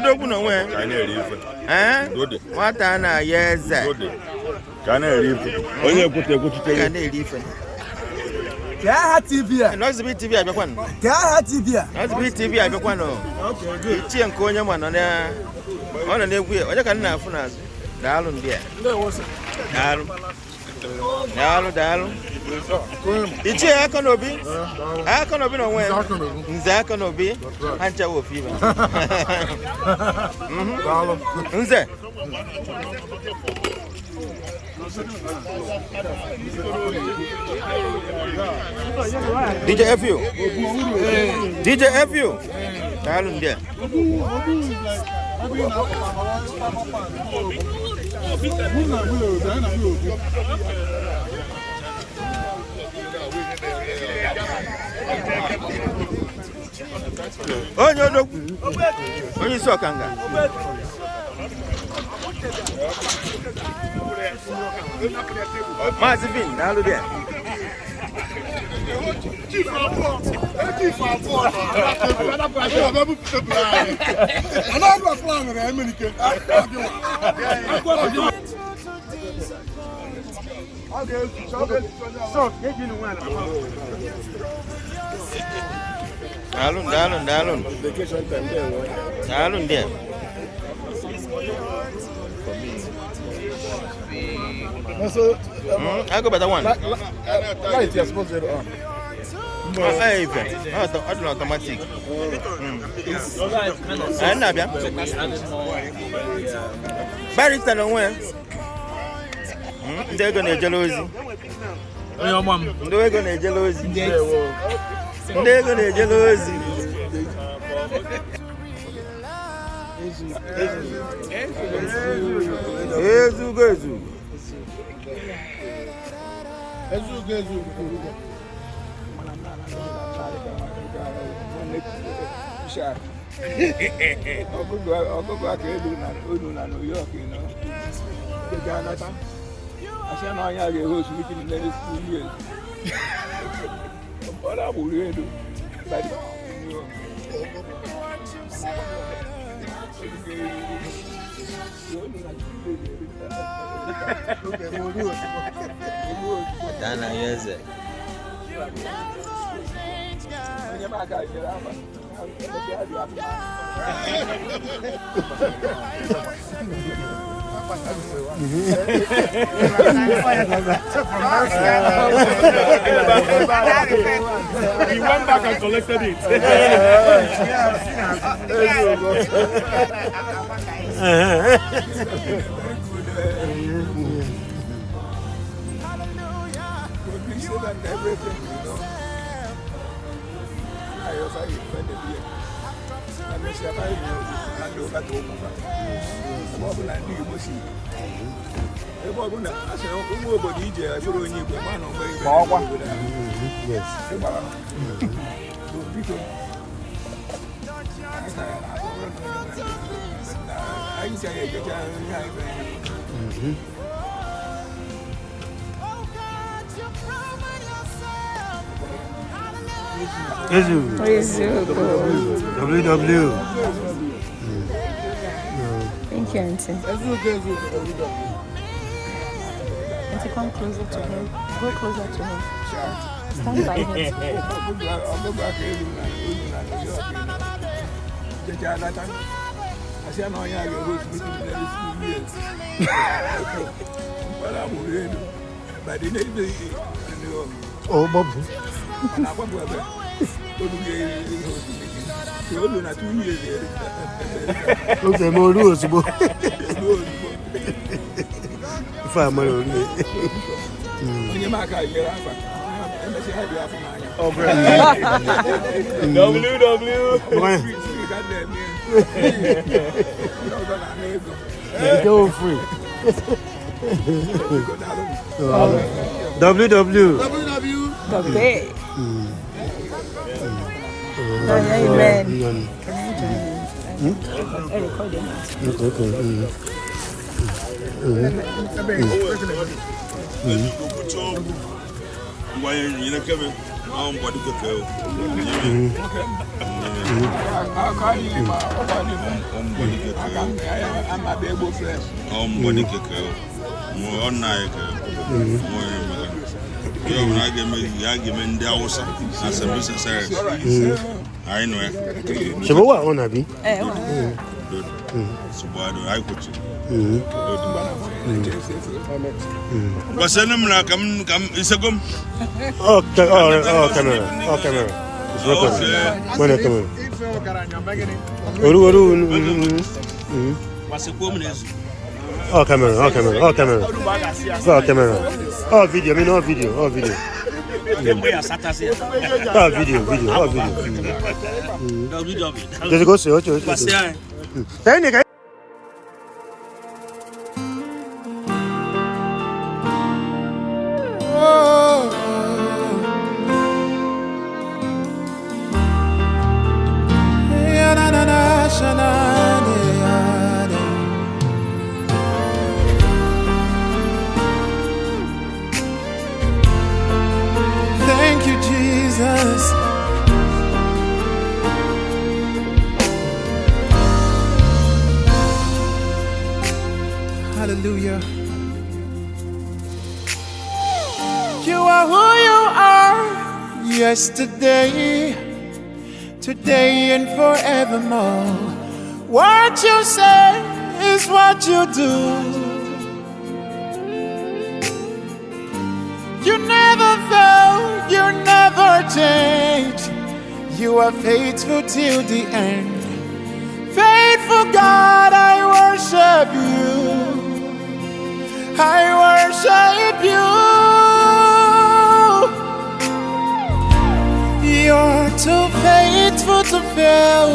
Odogwu na onwe ya. Ka anyị na-eri ife. Ee? Udo dị. Nwata a na-ayọ eze. Udo dị. Ka a na-eri ife. Onye ekwute ekwuchite Ga gị. na-eri ife. Kee aha TV a? Nọzibi TV abịakwanụ. Kee aha TV a? Nọzibi TV abịakwanụ. Ichie nke onye ma nọ na ọ nọ n'egwu ya. Onye ka m na-afụ n'azụ? Daalụ ndị a. Daalụ. Daalụ, daalụ. Ichie aka n'obi. Aka n'obi na onwe ya. Nze aka n'obi. Ha ncha wụ ofu ibe. Nze. DJ FU. DJ FU. Daalụ ndị a. Onye odogwu. Onye isi ọkanga. Maazị Vin, daalụ dị a. Daalụ, daalụ, daalụ. Daalụ ndị a. I go better one. Light, you're supposed to on. Ọ ife. Ọ dị automatic. Anyị na-abịa. Barrister na onwe ya. Ndị ego na-ejele ozi. Onye ọma m. Ndị ego na-ejele ozi. Ndị ego na-ejele ozi. Ezugo ezugo. Ezugo ezugo. Ọgụgụ aka elu na olu na New York nọ. Jeje anata. Asị na onye a ga-ehost meeting in the next 2 years. Ọ na-agbụrụ elu. By the New York. Nwata na-ayọ eze. Onye m aka jere ama. Emesịa bịa afụ. He went back and collected it. Conviction and everything. I also defend the beer. I mean, she hand over to Omufa. Ebe ọ bụla ndị Igbo si, ebe ọ bụla a sị ụmụ obodo ije bụrụ onye Igbo ma na onwe ibe obodo ahụ. Ịgbara. So, biko, anyị ka ya na-akpọ na anyị ka ya ejecha ihe anyị mere. Ezugo. Ezugo. WW. Thank you, Auntie. Ezugo ezugo. Auntie, come closer to him. Go closer to him. Stand by him. Ọgụgụ aka elu na olu na New York nọ. Jeje anata. Asị na onye a ga-ehost meeting in the next 2 years. Mkpara agbụrụ elu. By the next day, New York. Oh, Bob. Ọ na-agbapụ ebe. Olu ga-ehost meeting. Ka olu na 2 years Okay, ma olu ozugbo. elu ozugbo. Ife a mara olu. Onye m aka jere afa. Emesịa bịa afụ n'anya. WW. Free ka m na-eme. Ndị ọzọ na-ana ego. Nke o free. Biko, daalụ m. WW. WW. Babe. Amen. Can I join you? I recording. Okay. Ezugo kwucha okwu. Ngwa nyere kebe. Ọ mgbado keke o. Akọ adịghị ma ọkwa adịghị. Ọ mgbado keke Aka o. m ama bụ egbo fresh. Ọ mgbado keke o. Mụ ọ nna anyị keke. Mụ onye maka. Ihe ọbụla a ga-eme ya ga-eme ndị Awụsa na Sambisa Sayensị. Anyị nọ ya. Ṣebí ó wà on àbí? Eh, wa. Dodo. Nsogbu adịghị, anyị kwuchiri. Gbasịa m na ka m ka m isego m. Oh, oh, oh, camera. Oh, camera. It's recording. Wọ́n ní camera. Oru, oru, mm. Gbasịkwuo m n'ezu. Oh, camera. Oh, camera. Oh, camera. Oh, camera. Oh, video. I mean, oh, video. Oh, video. Kemgbe ya asatasị ya. Oh, video, video. Oh, video. WW. Just go see. Okay, okay. Gbasịa anyị. Tell me, Thank you, Jesus. Hallelujah. You are who you are yesterday, today, and forevermore. What you say is what you do. You never fail, you never change. You are faithful till the end. Faithful God, I worship you. I worship you. You're too faithful to fail.